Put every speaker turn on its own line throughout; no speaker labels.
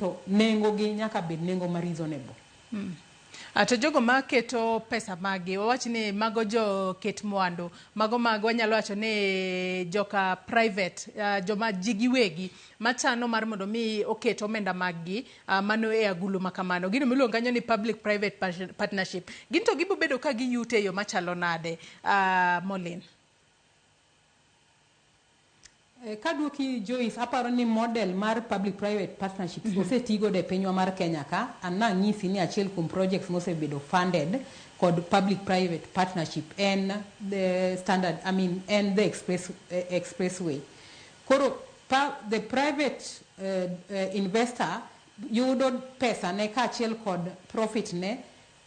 to nengo gi nyaka bed nengo ma reasonable.
To jogo maketo pesa maggi, wawach ni mago jo ket mwandu, mago mag wanyalo wacho ni joka private, joma ji giwegi machano mar mondo mi oket omenda maggi mano e agulu ma kamano. Gino miluongo kanyo ni public private partnership. Gin to gibo bedo ka giyuto e yo machalo nade, Molin?
Kaduoki Joyce, aparo ni model mar public private partnerships oseti godo e pinywa mar Kenya ka. An nang'isi ni achiel kuom projects mosebedo funded kod public private partnership en the standard, I mean, en the expressway. Koro the private investor yudo pesa ne kaachiel kod profit ne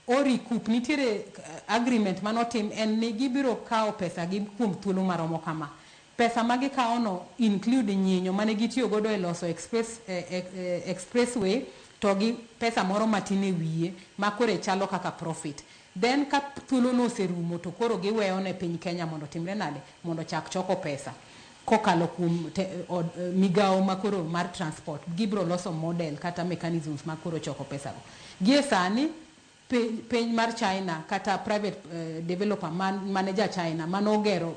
o recoup. Nitiere agreement manotim en ni gibiro kawo pesa gi kuom thuolo maromo kama. Pesa ma gikawo no include nyinyo mane gitiyo godo e loso expressway to gi pesa moro matin e wiye ma koro chalo kaka profit. Then ka thuolo no oserumo to koro giweyo ne piny Kenya mondo timre nade, mondo chak choko pesa kokalo kuom migawo makoro mar transport. Gibiro loso model kata mechanisms ma koro choko pesa go. Gie sani piny mar China kata private developer mane ja China manogero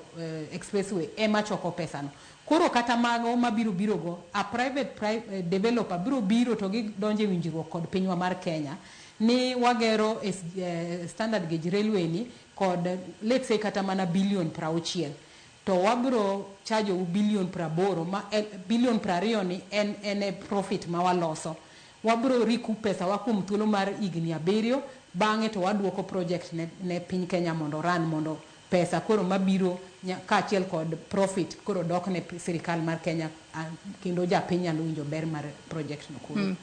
expressway ema choko pesa no. Koro kata mago mabiro biro go, a private developer biro biro to gidonjo e winjruok kod pinywa mar Kenya ni wagero standard gauge railway ni kod, let's say, kata mana bilion 60 to wabiro charge u bilion 80 ma bilion 20 ni en e profit ma waloso. Wabiro recoup pesa wa kuom thuolo mar higni 7, bang'e to waduoko project ne piny Kenya mondo run, mondo pesa koro mabiro kaachiel kod profit koro dok ne sirikal mar Kenya, kendo japiny nyalo winjo ber mar project no koro.